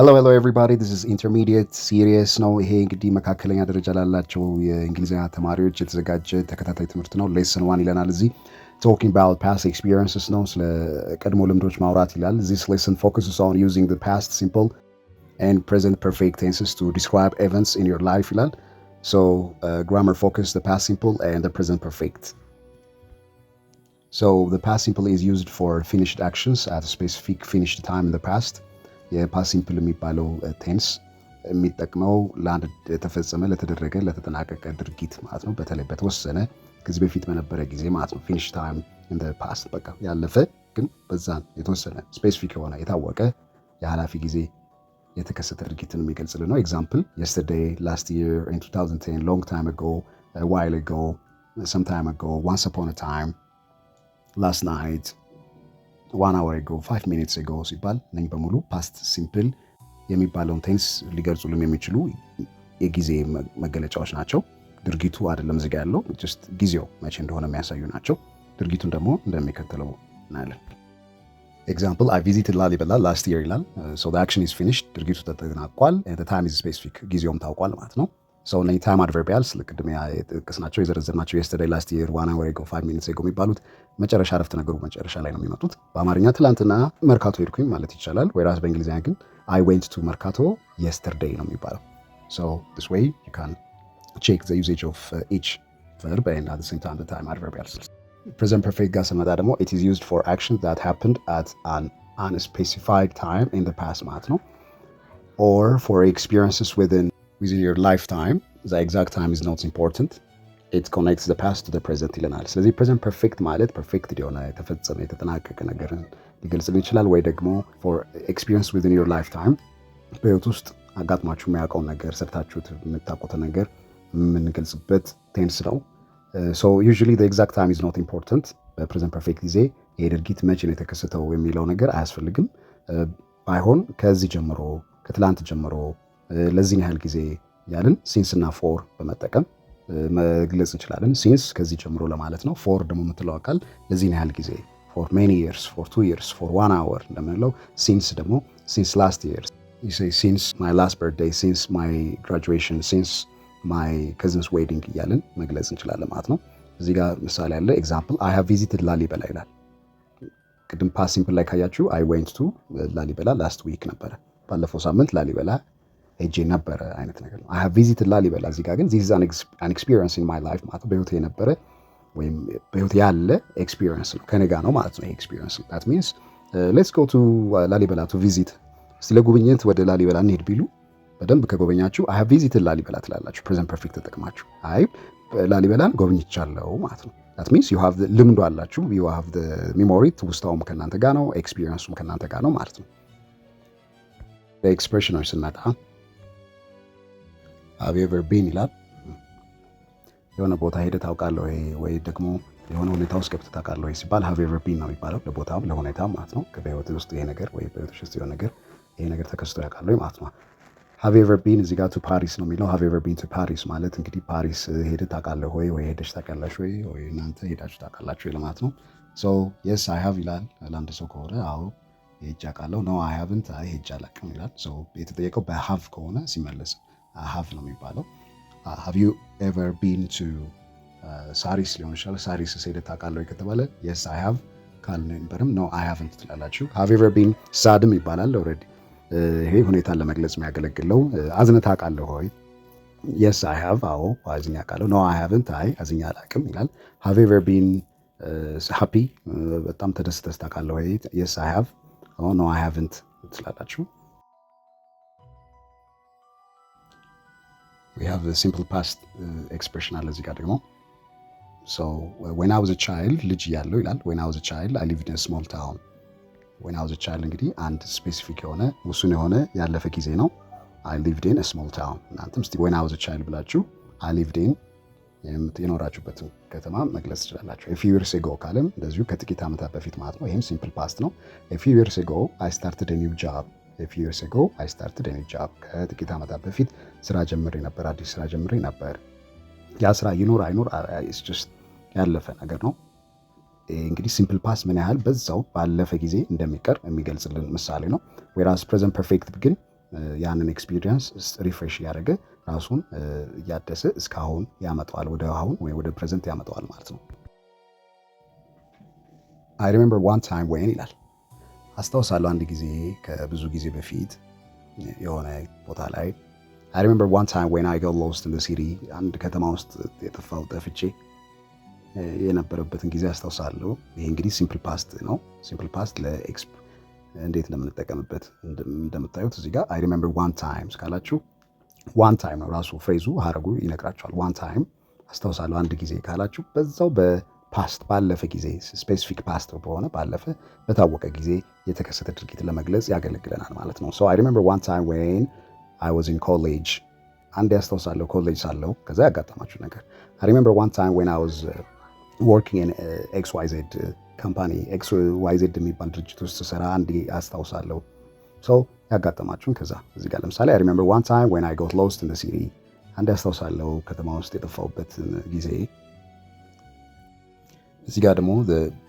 Hello, hello everybody, this is intermediate series ነው። ይሄ እንግዲህ መካከለኛ ደረጃ ላላቸው የእንግሊዝኛ ተማሪዎች የተዘጋጀ ተከታታይ ትምህርት ነው። Lesson 1 ይለናል እዚህ፣ talking about past experiences ነው። ስለ ቀድሞ ልምዶች ማውራት ይላል። This lesson focuses on using the past simple and present perfect tenses to describe events in your life ይላል። So grammar focus, the past simple and the present perfect. So the past simple is used for finished actions at a specific finished time in the past. የ past simple የሚባለው tense የሚጠቅመው ለአንድ የተፈጸመ፣ ለተደረገ፣ ለተጠናቀቀ ድርጊት ማለት ነው። በተለይ በተወሰነ ከዚህ በፊት በነበረ ጊዜ ማለት ነው። Finished time in the past፣ በቃ ያለፈ ግን በዛን የተወሰነ specific የሆነ የታወቀ የኃላፊ ጊዜ የተከሰተ ድርጊትን የሚገልጽልን ነው። Example, yesterday, last year, in 2010, long time ago, a while ago, some time ago, once upon a time, last night, 1 hour ago, 5 minutes ago ሲባል እነኝህ በሙሉ past simple የሚባለውን tense ሊገልጹልን የሚችሉ የጊዜ መገለጫዎች ናቸው። ድርጊቱ አይደለም እዚጋ ያለው፣ just ጊዜው መቼ እንደሆነ የሚያሳዩ ናቸው። ድርጊቱን ደግሞ እንደሚከተለው እናያለን። Example, I visited ላሊበላ last year ይላል። So action is finished፣ ድርጊቱ ተጠናቋል። Time is specific፣ ጊዜውም ታውቋል ማለት ነው። So እነዚህ time adverbials ቅድም የጠቀስናቸው፣ የዘረዘርናቸው yesterday፣ last year፣ 1 hour ago፣ 5 minutes ago የሚባሉት መጨረሻ አረፍተ ነገሩ መጨረሻ ላይ ነው የሚመጡት። በአማርኛ ትላንትና መርካቶ ሄድኩኝ ማለት ይቻላል። ወይራስ በእንግሊዝኛ ግን I went to መርካቶ yesterday ነው የሚባለው። So this way you can check the usage of each verb and at the same time the time adverbials. Present perfect ጋር ስንመጣ ደግሞ it is used for action that happened at an unspecified time in the past ማለት ነው፣ or for experiences within your lifetime. The exact time is not important. It connects the past to the present ይለናል። ስለዚህ present perfect ማለት perfect የሆነ፣ የተፈጸመ፣ የተጠናቀቀ ነገርን ሊገልጽልን ይችላል። ወይ ደግሞ for experience within your lifetime፣ በህይወት ውስጥ አጋጥሟችሁ የሚያውቀውን ነገር፣ ሰርታችሁት የምታውቁትን ነገር የምንገልጽበት tense ነው። So usually exact time is not important። በ present perfect ጊዜ ይሄ ድርጊት መቼ ነው የተከሰተው የሚለው ነገር አያስፈልግም። ባይሆን ከዚህ ጀምሮ፣ ከትላንት ጀምሮ፣ ለዚህን ያህል ጊዜ ያልን since እና for በመጠቀም መግለጽ እንችላለን። Since ከዚህ ጀምሮ ለማለት ነው። For ደግሞ የምትለው ቃል ለዚህን ያህል ጊዜ፣ for many years፣ for 2 years፣ for 1 hour እንደምንለው፣ since ደግሞ since last year፣ since my last birthday፣ since my graduation፣ since my cousin's wedding እያልን መግለጽ እንችላለን ማለት ነው። እዚህ ጋር ምሳሌ አለ። Example, I have visited ላሊበላ ይላል። ቅድም past simple ላይ ካያችሁ I went to ላሊበላ last week ነበረ። ባለፈው ሳምንት ላሊበላ ሄጄ ነበረ አይነት ነገር ነው። I have visited ላሊበላ። እዚህ ጋር ግን this is an experience in my life ማለት ነው። በህይወቴ የነበረ ወይም በህይወቴ ያለ experience ነው፣ ከኔ ጋር ነው ማለት ነው። ይሄ experience, that means let's go to ላሊበላ to visit፣ እስቲ ለጉብኝት ወደ ላሊበላ እንሄድ ቢሉ በደንብ ከጎበኛችሁ I have visited ላሊበላ ትላላችሁ። Present perfect ተጠቅማችሁ አይ ላሊበላን ጎብኝቻለሁ ማለት ነው። That means you have ልምዱ አላችሁ፣ you have memory፣ ትውስታውም ከእናንተ ጋር ነው፣ experience ኡም ከእናንተ ጋር ነው ማለት ነው። Expression ኦች ስንመጣ have you ever been ይላል። የሆነ ቦታ ሄደህ ታውቃለህ ወይ፣ ወይ ደግሞ የሆነ ሁኔታ ውስጥ ገብተህ ታውቃለህ ወይ ሲባል have you ever been ነው የሚባለው። ለቦታም ለሁኔታም ማለት ነው። በህይወት ውስጥ ይሄ ነገር ወይ በህይወትሽ ውስጥ የሆነ ነገር፣ ይሄ ነገር ተከስቶ ያውቃል ወይ ማለት ነው። Have you ever been እዚህ ጋር to ፓሪስ ነው የሚለው። Have you ever been to ፓሪስ ማለት እንግዲህ ፓሪስ ሄደህ ታውቃለህ ወይ፣ ወይ ሄደሽ ታውቂያለሽ ወይ፣ ወይ እናንተ ሄዳችሁ ታውቃላችሁ ወይ ለማለት ነው። So yes, I have ይላል ለአንድ ሰው ከሆነ፣ አዎ ሄጄ አውቃለሁ። No, I haven't፣ አይ ሄጄ አላውቅም ይላል። So የተጠየቀው በ have ከሆነ ሲመለስ have ነው የሚባለው። Have you ever been to ሳሪስ ሊሆን ይችላል። ሳሪስ ሄደህ ታውቃለህ ወይ ከተባለ yes, I have ካልነበርም no, I haven't ትላላችሁ። Have you ever been sad ም ይባላል። Already ይሄ ሁኔታን ለመግለጽ የሚያገለግለው፣ አዝነህ ታውቃለህ ወይ? Yes, I have፣ አዎ አዝኜ አውቃለሁ። No, I haven't፣ አይ አዝኜ አላውቅም ይላል። Have you ever been happy፣ በጣም ተደስተህ ታውቃለህ ወይ? Yes, I have፣ no, I haven't ትላላችሁ። We have simple past expression አለ እዚህ ጋር ደግሞ። So when I was a child፣ ልጅ እያለሁ ይላል። When I was a child, I lived in small town። When I was a child እንግዲህ አንድ specific የሆነ፣ ውሱን የሆነ ያለፈ ጊዜ ነው። I lived in small town። እናንተም እስቲ when I was a child ብላችሁ I lived in የኖራችሁበትን ከተማ መግለጽ ትችላላችሁ። A few years ago ካለም እንደዚሁ ከጥቂት ዓመታት በፊት ማለት ነው። ይህም simple past ነው። A few years ago, I started new job። A few years ago, I started new job። ከጥቂት ዓመታት በፊት ስራ ጀምሬ ነበር፣ አዲስ ስራ ጀምሬ ነበር። ያ ስራ ይኑር አይኑር just ያለፈ ነገር ነው። እንግዲህ simple past ምን ያህል በዛው ባለፈ ጊዜ እንደሚቀር የሚገልጽልን ምሳሌ ነው። Whereas present perfect ግን ያንን experience refresh እያደረገ፣ ራሱን እያደሰ እስካሁን ያመጣዋል፣ ወደ አሁን ወይ ወደ present ያመጣዋል ማለት ነው። I remember one time when ይላል። አስታውሳለሁ አንድ ጊዜ ከብዙ ጊዜ በፊት የሆነ ቦታ ላይ። I remember one time when I got lost in the city፣ አንድ ከተማ ውስጥ የጠፋው፣ ጠፍቼ የነበረበትን ጊዜ አስታውሳለሁ። ይሄ እንግዲህ simple past ነው። Simple past እንዴት እንደምንጠቀምበት እንደምታዩት እዚህ ጋር I remember one time ካላችሁ one time ነው ራሱ phrase ኡ፣ ሀረጉ ይነግራችኋል። One time አስታውሳለሁ አንድ ጊዜ ካላችሁ በዛው በ past ባለፈ ጊዜ፣ specific past በሆነ፣ ባለፈ በታወቀ ጊዜ የተከሰተ ድርጊት ለመግለጽ ያገለግለናል ማለት ነው። So I remember one time when I was in college፣ አንድ ያስታውሳለሁ ኮሌጅ ሳለሁ ከዛ ያጋጠማችሁ ነገር። I remember one time when I was working in XYZ company፣ XYZ የሚባል ድርጅት ውስጥ ስሰራ አንዴ አስታውሳለሁ። So ያጋጠማችሁን ከዛ እዚህ ጋር ለምሳሌ I remember one time when I got lost in the city፣ አንዴ አስታውሳለሁ ከተማ ውስጥ የጠፋሁበትን ጊዜ። እዚህ ጋር ደግሞ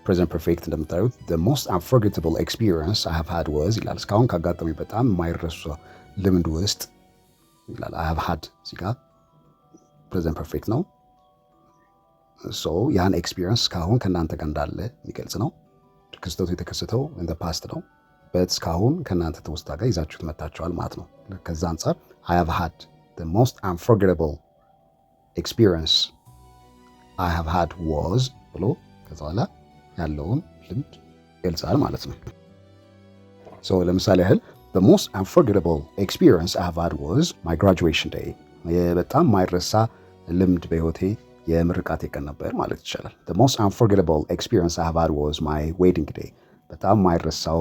present perfect እንደምታዩት the most unforgettable experience I have had was ይላል። እስካሁን ካጋጠመኝ በጣም የማይረሳ ልምድ ውስጥ ይላል። I have had እዚህ ጋር present perfect ነው። So ያን experience እስካሁን ከእናንተ ጋር እንዳለ የሚገልጽ ነው። ክስተቱ የተከሰተው in the past ነው። But እስካሁን ከእናንተ ትውስታ ጋር ይዛችሁት መጥታችኋል ማለት ነው። ከዛ አንጻር I have had the most unforgettable experience I have had was ብሎ ከዛ በኋላ ያለውን ልምድ ይገልጻል ማለት ነው። So ለምሳሌ ያህል the most unforgettable experience I have had was my graduation day፣ በጣም ማይረሳ ልምድ በህይወቴ የምርቃቴ ቀን ነበር ማለት ይቻላል። The most unforgettable experience I have had was my wedding day፣ በጣም ማይረሳው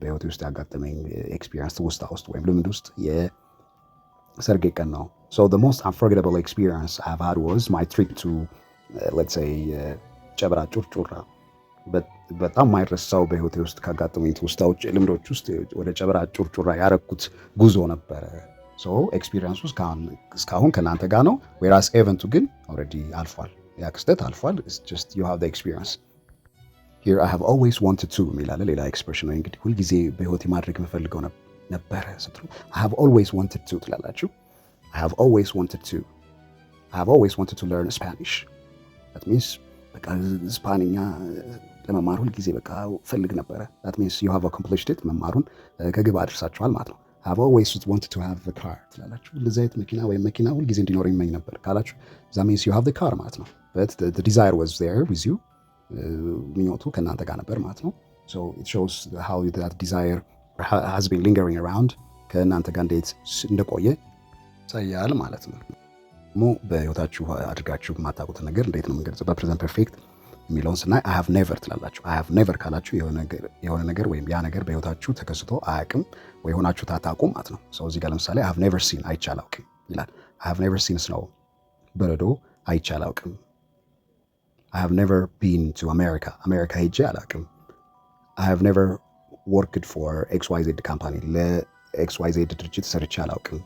በህይወቴ ውስጥ ያጋጠመኝ experience ትውስታ ውስጥ ወይም ልምድ ውስጥ የሰርጌ ቀን ነው። So the most unforgettable experience I have had was my trip to let's say ጨበራ ጩርጩራ፣ በጣም ማይረሳው በህይወቴ ውስጥ ካጋጠሙኝ ትውስታዎች፣ ልምዶች ውስጥ ወደ ጨበራ ጩርጩራ ያረኩት ጉዞ ነበረ። So experience ኡ እስካሁን ከእናንተ ጋር ነው። Whereas event ኡ ግን already አልፏል። ያ ክስተት አልፏል። Just you have experience here። I have always wanted to የሚል አለ፣ ሌላ expression ነው። እንግዲህ ሁልጊዜ በህይወቴ ማድረግ የምፈልገው ነበረ ስትሉ I have always wanted to ትላላችሁ። I have always wanted to learn Spanish። That means በቃ ስፓንኛ ለመማር ሁልጊዜ በቃ ፈልግ ነበረ። That means you have accomplished it፣ መማሩን ከግብ አድርሳችኋል ማለት ነው። I have always wanted to have a car ትላላችሁ። እንደዚህ አይነት መኪና ወይም መኪና ሁልጊዜ እንዲኖረኝ እመኝ ነበር ካላችሁ that means you have the car ማለት ነው። But the desire was there with you፣ ምኞቱ ከእናንተ ጋር ነበር ማለት ነው። So it shows how that desire has been lingering around፣ ከእናንተ ጋር እንዴት እንደቆየ ያሳያል ማለት ነው። ደግሞ በህይወታችሁ አድርጋችሁ የማታውቁትን ነገር እንዴት ነው የምንገልጸው በ present perfect የሚለውን ስናይ I have never ትላላችሁ። I have never ካላችሁ የሆነ ነገር ወይም ያ ነገር በህይወታችሁ ተከስቶ አያውቅም ወይ ሆናችሁ አታውቁም ማለት ነው። So እዚህ ጋር ለምሳሌ I have never seen፣ አይቼ አላውቅም ይላል። I have never seen snow፣ በረዶ አይቼ አላውቅም። I have never been to America፣ አሜሪካ ሄጄ አላውቅም። I have never worked for XYZ company፣ ለ XYZ ድርጅት ሰርቼ አላውቅም።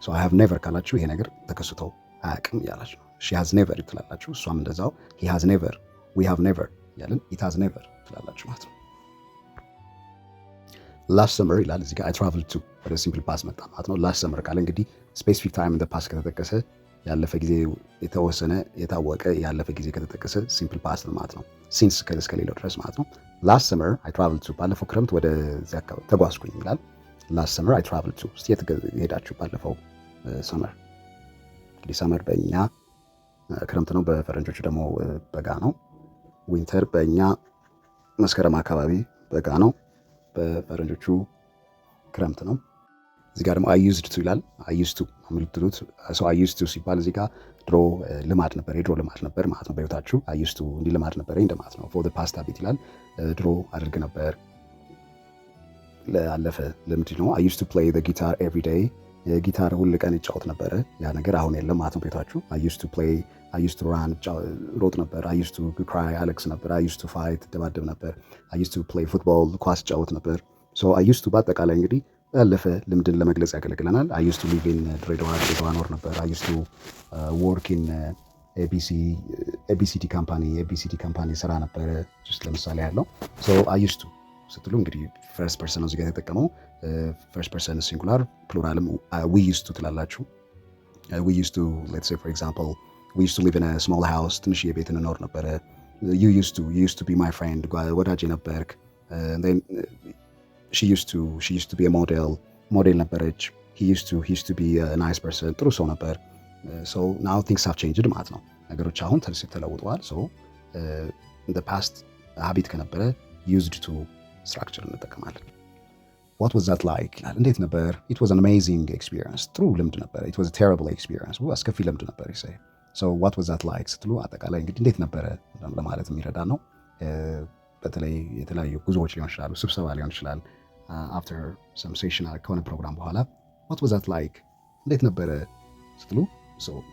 So I have never ካላችሁ ይሄ ነገር ተከስቶ አያውቅም እያላችሁ ነው። She has never ትላላችሁ፣ እሷም እንደዛው። He has never፣ we have never እያልን it has never ትላላችሁ ማለት ነው። Last summer ይላል እዚህ ጋር I traveled to፣ ወደ simple past መጣ ማለት ነው። Last summer ካለ እንግዲህ specific time in the past ከተጠቀሰ፣ ያለፈ ጊዜ፣ የተወሰነ የታወቀ ያለፈ ጊዜ ከተጠቀሰ simple past ነው ማለት ነው። Since እስከሌለው ድረስ ማለት ነው። Last summer I traveled to፣ ባለፈው ክረምት ወደዚያ አካባቢ ተጓዝኩኝ ይላል። Last summer I traveled to፣ እስቲ የት ሄዳችሁ ባለፈው summer? እንግዲህ summer በእኛ ክረምት ነው፣ በፈረንጆቹ ደግሞ በጋ ነው። Winter በእኛ መስከረም አካባቢ በጋ ነው፣ በፈረንጆቹ ክረምት ነው። እዚህ ጋር ደግሞ I used to ይላል። I used to የምትሉት ሰው I used to ሲባል እዚህ ጋር ድሮ ልማድ ነበር፣ የድሮ ልማድ ነበር ማለት ነው። በህይወታችሁ I used to እንዲህ ልማድ ነበረኝ እንደማለት ነው። For past habit ይላል። ድሮ አድርግ ነበር፣ ላለፈ ልምድ ነው። I used to play guitar every day፣ ጊታር ሁል ቀን እጫወት ነበረ። ያ ነገር አሁን የለም ማለት ነው። ቤታችሁ I used to play፣ I used to run፣ ሮጥ ነበር። I used to cry፣ አለቅስ ነበር። I used to fight፣ ደባደብ ነበር። I used to play football፣ ኳስ እጫወት ነበር። So I used to በአጠቃላይ እንግዲህ ያለፈ ልምድን ለመግለጽ ያገለግለናል። I used to live in ድሬዳዋ፣ ድሬዳዋ እኖር ነበር። I used to work in ABCD company፣ ABCD company እሰራ ነበረ። Just ለምሳሌ ያለው። So I used to ስትሉ እንግዲህ first person ነው እዚጋ የተጠቀመው። First person singular plural ም we used to ትላላችሁ። We used to, let's say, for example, we used to live in a small house፣ ትንሽዬ ቤት እንኖር ነበረ። You used to be my friend፣ ወዳጄ ነበርክ። She used to be model፣ ሞዴል ነበረች። He used to be nice person፣ ጥሩ ሰው ነበር። So now things have changed ማለት ነው። ነገሮች አሁን ተለውጠዋል። So past habit ከነበረ used to structure እንጠቀማለን። What was that like ይላል። እንዴት ነበር? It was an amazing experience፣ ጥሩ ልምድ ነበር። It was terrible experience፣ አስከፊ ልምድ ነበር። So what was that like ስትሉ አጠቃላይ እንግዲህ እንዴት ነበረ ለማለት የሚረዳ ነው። በተለይ የተለያዩ ጉዞዎች ሊሆን ይችላሉ፣ ስብሰባ ሊሆን ይችላል። After some session፣ ከሆነ ፕሮግራም በኋላ what was that like፣ እንዴት ነበረ ስትሉ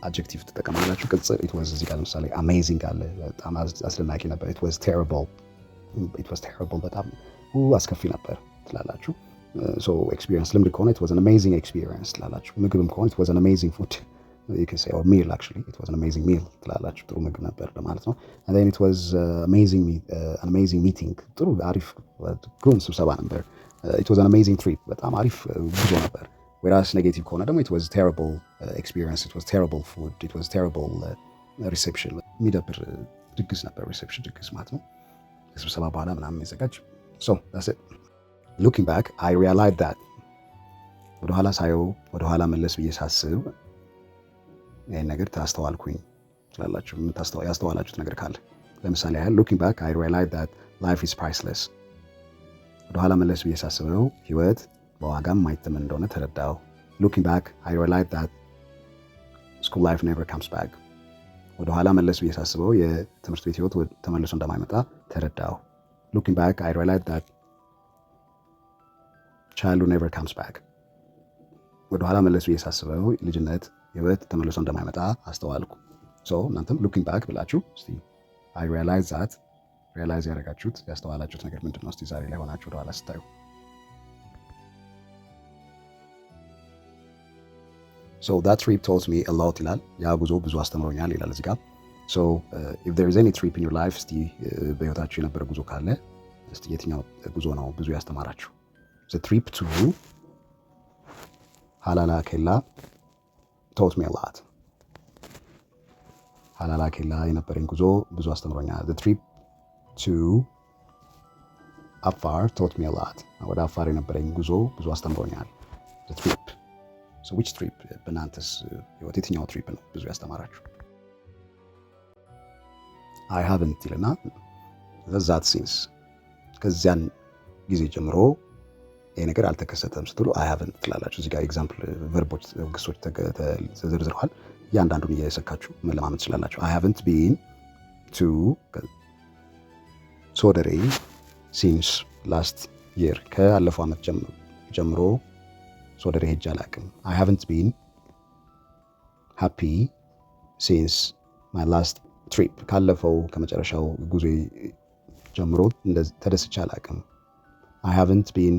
adjective ትጠቀማላችሁ። ቅጽል it was። እዚህ ጋር ለምሳሌ amazing አለ፣ በጣም አስደናቂ ነበር። It was terrible፣ it was terrible፣ በጣም አስከፊ ነበር ትላላችሁ። So experience፣ ልምድ ከሆነ it was an amazing experience ትላላችሁ። ምግብም ከሆነ it was an amazing food you can say, or meal actually, it was an amazing meal ትላላችሁ። ጥሩ ምግብ ነበር ለማለት ነው። And then it was an amazing meeting፣ ጥሩ አሪፍ ግሩም ስብሰባ ነበር። It was an amazing trip፣ በጣም አሪፍ ጉዞ ነበር። Whereas negative ከሆነ ደግሞ it was terrible experience, it was terrible food, it was terrible reception፣ የሚደብር ድግስ ነበር። Reception ድግስ ማለት ነው። ከስብሰባ በኋላ ምናምን የሚዘጋጅ። So that's it. Looking back, I realized that፣ ወደኋላ ሳየው፣ ወደኋላ መለስ ብዬ ሳስብ ይህን ነገር ታስተዋልኩኝ ትላላችሁ። ያስተዋላችሁት ነገር ካለ ለምሳሌ ያህል looking back, I realized that life is priceless፣ ወደኋላ መለስ ብዬ ሳስበው ህይወት በዋጋም ማይተመን እንደሆነ ተረዳሁ። Looking back, I realized that school life never comes back፣ ወደኋላ መለስ ብዬ ሳስበው የትምህርት ቤት ህይወት ተመልሶ እንደማይመጣ ተረዳሁ። Looking back, I realized that childhood never comes back፣ ወደኋላ መለስ ብዬ ሳስበው ልጅነት ህይወት ተመልሶ እንደማይመጣ አስተዋልኩ። So እናንተም looking back ብላችሁ እስቲ I realize that፣ realize ያደረጋችሁት፣ ያስተዋላችሁት ነገር ምንድን ነው? እስቲ ዛሬ ላይ ሆናችሁ ወደኋላ ስታዩ። So that trip taught me a lot ይላል። ያ ጉዞ ብዙ አስተምሮኛል ይላል እዚህ ጋር። So if there is any trip in your life፣ እስቲ በህይወታችሁ የነበረ ጉዞ ካለ እስቲ የትኛው ጉዞ ነው ብዙ ያስተማራችሁ? The trip to ሃላላ ኬላ taught me a lot። ሃላላ ኬላ የነበረኝ ጉዞ ብዙ አስተምሮኛል። The trip to አፋር taught me a lot። ወደ አፋር የነበረኝ ጉዞ ብዙ አስተምሮኛል። The trip, so which trip፣ በእናንተስ ህይወት የትኛው trip ነው ብዙ ያስተማራችሁ? I haven't ይልና that since፣ ከዚያን ጊዜ ጀምሮ ይሄ ነገር አልተከሰተም ስትሉ I haven't ትላላችሁ። እዚህ ጋር example verb ኦች፣ ግሶች ተዘርዝረዋል። እያንዳንዱን እየሰካችሁ መለማመድ ትችላላችሁ። I haven't been to ሶደሬ since last year፣ ከአለፈው ዓመት ጀምሮ ሶደሬ ሄጄ አላውቅም። I haven't been happy since my last trip፣ ካለፈው ከመጨረሻው ጉዞ ጀምሮ ተደስቼ አላውቅም። I haven't been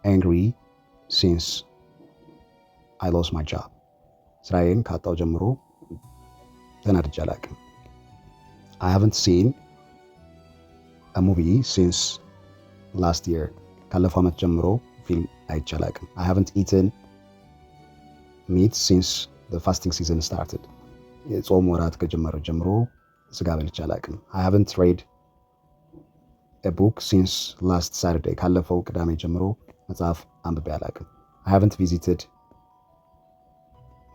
angry since I lost my job፣ ስራዬን ካጣሁ ጀምሮ ተናድጄ አላውቅም። I haven't seen a movie since last year፣ ካለፈው ዓመት ጀምሮ ፊልም አይቼ አላውቅም። I haven't eaten meat since the fasting season started፣ የጾም ወራት ከጀመረ ጀምሮ ስጋ በልቼ አላውቅም። I haven't read a book since last Saturday፣ ካለፈው ቅዳሜ ጀምሮ መጽሐፍ አንብቤ አላውቅም። I haven't visited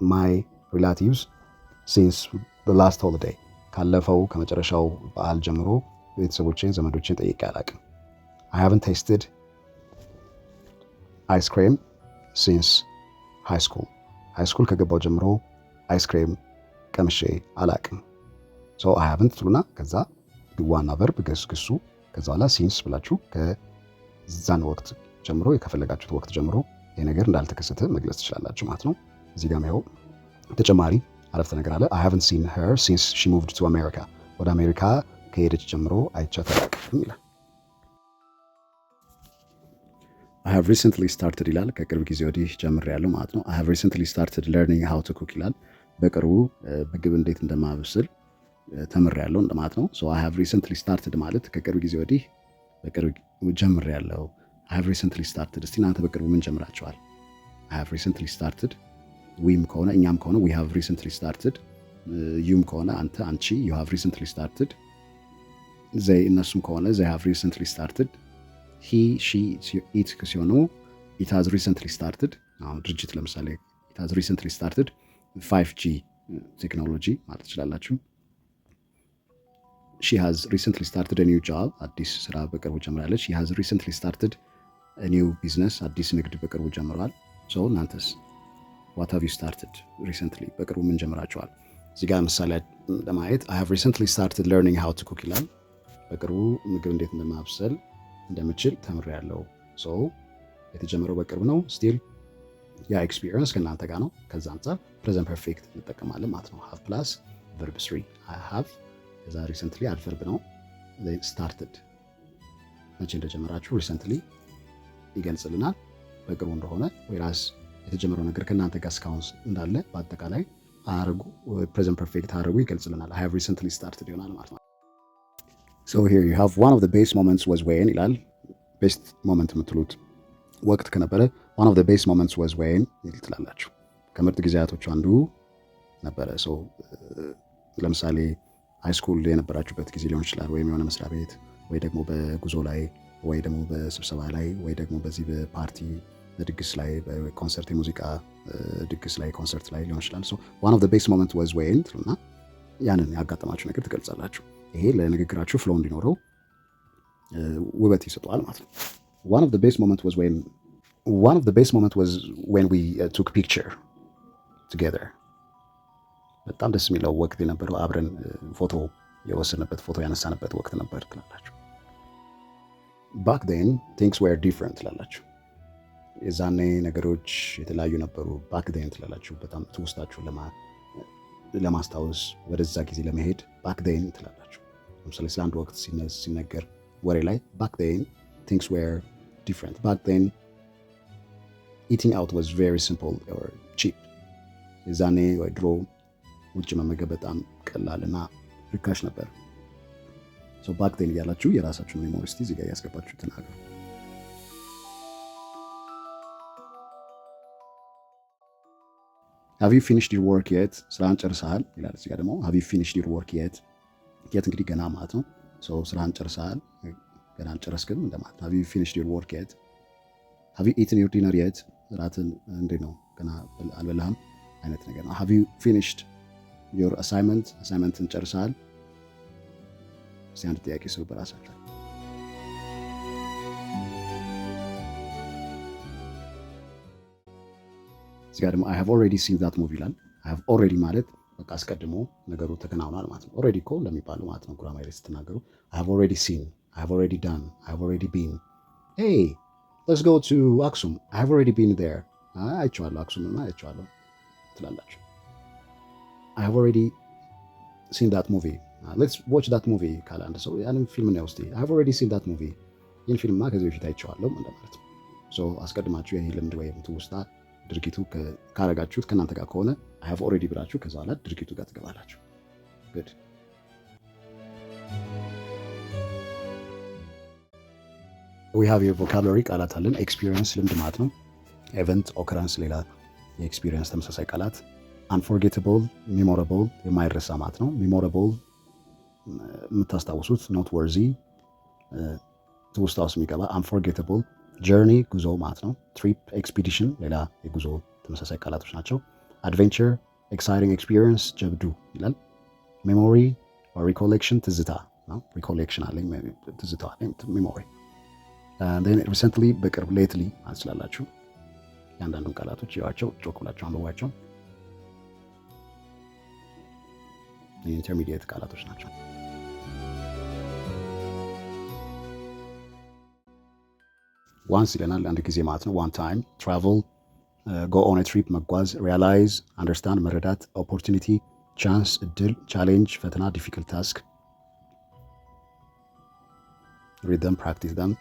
my relatives since the last holiday፣ ካለፈው ከመጨረሻው በዓል ጀምሮ ቤተሰቦቼን ዘመዶቼን ጠይቄ አላውቅም። I haven't tasted ice cream since high school፣ high school ከገባሁ ጀምሮ ice cream ቀምሼ አላውቅም። So I haven't ትሉና ከዛ ዋና verb ግሱ፣ ከዛ በኋላ since ብላችሁ ከዛን ወቅት ጀምሮ፣ የከፈለጋችሁት ወቅት ጀምሮ ይሄ ነገር እንዳልተከሰተ መግለጽ ትችላላችሁ ማለት ነው። እዚህ ጋር ይኸው ተጨማሪ አረፍተ ነገር አለ። I haven't seen her since she moved to America፣ ወደ አሜሪካ ከሄደች ጀምሮ አይቻት አላውቅም ይላል። I have recently started ይላል። ከቅርብ ጊዜ ወዲህ ጀምሬያለሁ ማለት ነው። I have recently started learning how to cook ይላል። በቅርቡ ምግብ እንዴት እንደማበስል ተምሬያለሁ እንደማለት ነው። So I have recently started ማለት ከቅርብ ጊዜ ወዲህ በቅርብ ጀምሬያለሁ። I have recently started። እስቲ እናንተ በቅርቡ ምን ጀምራችኋል? I have recently started። We ም ከሆነ እኛም ከሆነ we have recently started። You ም ከሆነ አንተ፣ አንቺ you have recently started። They እነሱም ከሆነ they have recently started። He, she, it ሲሆኑ it has recently started። አሁን ድርጅት ለምሳሌ it has recently started 5G technology ማለት ትችላላችሁ። She has recently started new job፣ አዲስ ስራ በቅርቡ ጀምራለች። He has recently started new business፣ አዲስ ንግድ በቅርቡ ጀምሯል። So እናንተስ what have you started recently? በቅርቡ ምን ጀምራችኋል? እዚህ ጋር ምሳሌ ለማየት I have recently started learning how to cook ይላል። በቅርቡ ምግብ እንዴት እንደማብሰል እንደምችል ተምሬያለሁ። So የተጀመረው በቅርብ ነው። Still ያ experience ከእናንተ ጋር ነው። ከዛ አንጻር present perfect እንጠቀማለን ማለት ነው። Have plus verb three፣ I have ከዛ recently adverb ነው። Started መቼ እንደጀመራችሁ recently ይገልጽልናል፣ በቅርቡ እንደሆነ ወይራስ የተጀመረው ነገር ከእናንተ ጋር እስካሁን እንዳለ በአጠቃላይ አረጉ present perfect አረጉ ይገልጽልናል። I have recently started ይሆናል ማለት ነው። So here you have one of the best moments was when ይላል። Best moment የምትሉት ወቅት ከነበረ one of the best moments was when ትላላችሁ። ከምርጥ ጊዜያቶቹ አንዱ ነበረ። So ለምሳሌ high school የነበራችሁበት ጊዜ ሊሆን ይችላል፣ ወይም የሆነ መስሪያ ቤት፣ ወይ ደግሞ በጉዞ ላይ፣ ወይ ደግሞ በስብሰባ ላይ፣ ወይ ደግሞ በዚህ በፓርቲ በድግስ ላይ፣ በኮንሰርት የሙዚቃ ድግስ ላይ፣ ኮንሰርት ላይ ሊሆን ይችላል። So one of the best moment was when ትሉና ያንን ያጋጠማችሁ ነገር ትገልጻላችሁ። ይሄ ለንግግራችሁ flow እንዲኖረው ውበት ይሰጠዋል ማለት ነው። One of the best moment was when we took picture together። በጣም ደስ የሚለው ወቅት የነበረው አብረን ፎቶ የወሰድንበት፣ ፎቶ ያነሳንበት ወቅት ነበር ትላላችሁ። Back then things were different ትላላችሁ። የዛኔ ነገሮች የተለያዩ ነበሩ። Back then ትላላችሁ። በጣም ትውስታችሁን ለማስታወስ ወደዛ ጊዜ ለመሄድ back then ትላላችሁ። ለምሳሌ ስለ አንድ ወቅት ሲነገር ወሬ ላይ back then things were different፣ back then eating out was very simple or cheap። የዛኔ ወይ ድሮ ውጭ መመገብ በጣም ቀላል እና ርካሽ ነበር። Back then እያላችሁ የራሳችሁን memory እስቲ እዚህ ጋር እያስገባችሁ ተናገሩ። Have you finished your work yet? ስራህን ጨርሰሃል ይላል። እዚህ ጋር ደግሞ have you finished your work yet? Yet እንግዲህ ገና ማለት ነው። So ስራህን ጨርሰሃል፣ ገና አልጨረስክም እንደማለት ነው። Have you finished your work yet? Have you eaten your dinner yet? እራትን እንዴት ነው፣ ገና አልበላህም አይነት ነገር ነው። Have you finished your assignment? Assignment ን ጨርሰሃል? እስቲ አንድ ጥያቄ ስሩ በራሳችሁ። እዚህ ጋር ደግሞ I have already seen that movie ይላል። I have already ማለት በቃ አስቀድሞ ነገሩ ተከናውኗል ማለት ነው። Already እኮ እንደሚባለው ማለት ነው። ጉራማይሌ ላይ ስትናገሩ I have already seen፣ I have already done፣ I have already been። Hey, let's go to አክሱም፣ I have already been there፣ አይቼዋለሁ፣ አክሱምማ አይቼዋለሁ ትላላችሁ። I have already seen that movie፣ let's watch that movie ካለ አንድ ሰው ያንን ፊልም ነው እስቲ፣ I have already seen that movie፣ ይህን ፊልምማ ከዚህ በፊት አይቼዋለሁ እንደማለት ነው። So አስቀድማችሁ ይህ ልምድ ወይም ትውስታ ድርጊቱ ካረጋችሁት ከእናንተ ጋር ከሆነ I have already ብላችሁ ከዛ በኋላ ድርጊቱ ጋር ትገባላችሁ። Good. We have your vocabulary ቃላት አለን። Experience ልምድ ማለት ነው። Event, occurrence ሌላ የ experience ተመሳሳይ ቃላት። Unforgettable፣ memorable የማይረሳ ማለት ነው። Memorable የምታስታውሱት፣ noteworthy ትውስታ ውስጥ የሚገባ። Unforgettable journey ጉዞ ማለት ነው። Trip, expedition ሌላ የጉዞ ተመሳሳይ ቃላቶች ናቸው። Adventure, exciting experience ጀብዱ ይላል። Memory, recollection ትዝታ ነው። Recollection አለኝ፣ ትዝታ አለኝ memory። Recently በቅርብ፣ lately ማለት ትችላላችሁ። የአንዳንዱን ቃላቶች ያቸው ጮክ ብላችሁ አንብቧቸው። Intermediate ቃላቶች ናቸው። Once ይለናል አንድ ጊዜ ማለት ነው። One time, travel, go on trip መጓዝ፣ realize, understand መረዳት፣ opportunity, chance እድል፣ challenge ፈተና፣ difficult task። Read them, practice them።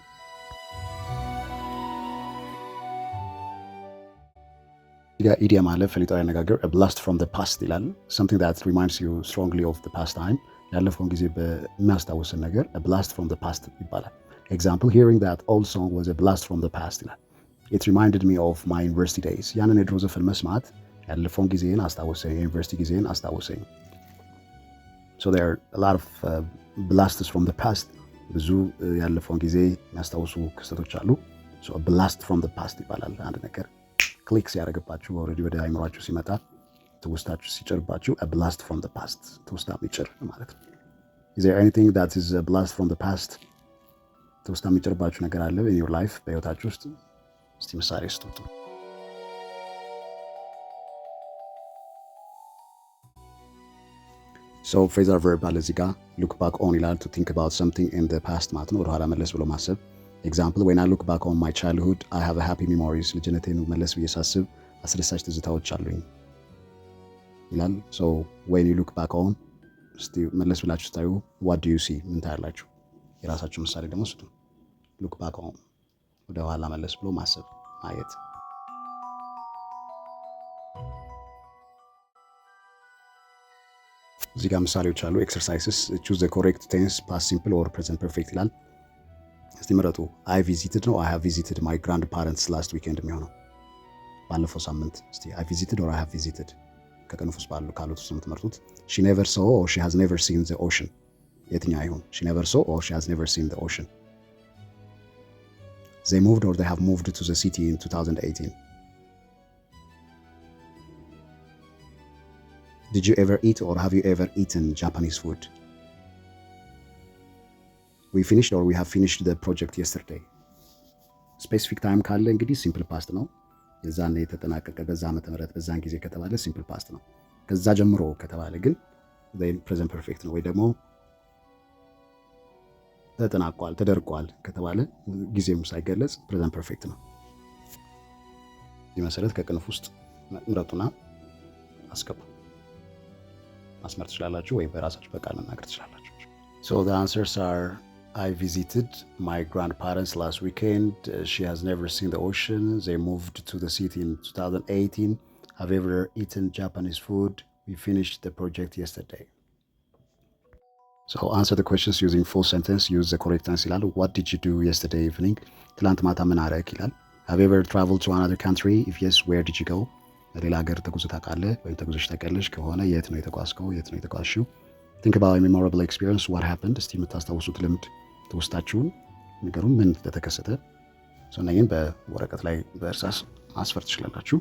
Idiom አለ፣ ፈሊጣዊ አነጋገር። Blast from past ይላል። Something that reminds you strongly of past time፣ ያለፈውን ጊዜ በሚያስታውስን ነገር blast from past ይባላል። Example, hearing that old song was a blast from the past ይላል። It reminded me of my university days። ያንን የድሮ ዘፈን መስማት ያለፈውን ጊዜን አስታወሰኝ፣ የዩኒቨርሲቲ ጊዜን አስታወሰኝ። So there are a lot of blasts from the past። ብዙ ያለፈውን ጊዜ የሚያስታውሱ ክስተቶች አሉ። So a blast from the past ይባላል። አንድ ነገር click ሲያደርግባችሁ፣ already ወደ አይምሯችሁ ሲመጣ፣ ትውስታችሁ ሲጭርባችሁ፣ a blast from the past፣ ትውስታ የሚጭር ማለት ነው። Is there anything that is a blast from the past? ትውስታ የሚጭርባችሁ ነገር አለ in your life፣ በህይወታችሁ ውስጥ? እስቲ ምሳሌ ስጡት። So phrasal verb አለ እዚህ ጋር፣ look back on ይላል። To think about something in the past ማለት ነው። ወደኋላ መለስ ብሎ ማሰብ። Example, when I look back on my childhood, I have happy memories። ልጅነቴን መለስ ብዬ ሳስብ አስደሳች ትዝታዎች አሉኝ ይላል። So when you look back on፣ እስቲ መለስ ብላችሁ ስታዩ what do you see? ምን ታያላችሁ? የራሳችሁ ምሳሌ ደግሞ ስጡ። Look back on፣ ወደ ኋላ መለስ ብሎ ማሰብ፣ ማየት። እዚህ ጋር ምሳሌዎች አሉ። Exercises, choose the correct tense, past simple or present perfect ይላል። እስቲ ምረጡ። I visited ነው I have visited my grandparents last weekend የሚሆነው ባለፈው ሳምንት? እስቲ I visited or I have visited፣ ከቅንፍ ውስጥ ባሉ ካሉት ውስጥ የምትመርጡት። She never saw or she has never seen the ocean፣ የትኛው ይሁን? She never saw or she has never seen the ocean። They moved or they have moved to the city in 2018። Did you ever eat or have you ever eaten Japanese food? We finished or we have finished the project yesterday። Specific time ካለ እንግዲህ simple past ነው። የዛን የተጠናቀቀ፣ በዛ ዓመተ ምህረት፣ በዛን ጊዜ ከተባለ simple past ነው። ከዛ ጀምሮ ከተባለ ግን present perfect ነው። ወይ ደግሞ ተጠናቋል፣ ተደርጓል ከተባለ ጊዜም ሳይገለጽ present perfect ነው። በዚህ መሰረት ከቅንፍ ውስጥ ምረጡና አስገቡ። ማስመር ትችላላችሁ ወይ በራሳችሁ በቃል መናገር ትችላላችሁ። So the answers are: I visited my grandparents last weekend. She has never seen the ocean. They moved to the city in 2018. Have you ever eaten Japanese food? We finished the project yesterday. So answer the questions using full sentence. Use the correct tense ይላል። What did you do yesterday evening? ትላንት ማታ ምን አረክ ይላል። Have you ever traveled to another country? If yes, where did you go? ሌላ ሀገር ተጉዘህ ታውቃለህ ወይም ተጉዘሽ ታውቂያለሽ? ከሆነ የት ነው የተጓዝከው? የት ነው የተጓዝሽው? Think about a memorable experience. What happened? እስቲ የምታስታውሱት ልምድ፣ ትውስታችሁን ንገሩን፣ ምን እንደተከሰተ። እነኝን በወረቀት ላይ በእርሳስ ማስፈር ትችላላችሁ።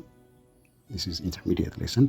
This is intermediate lesson.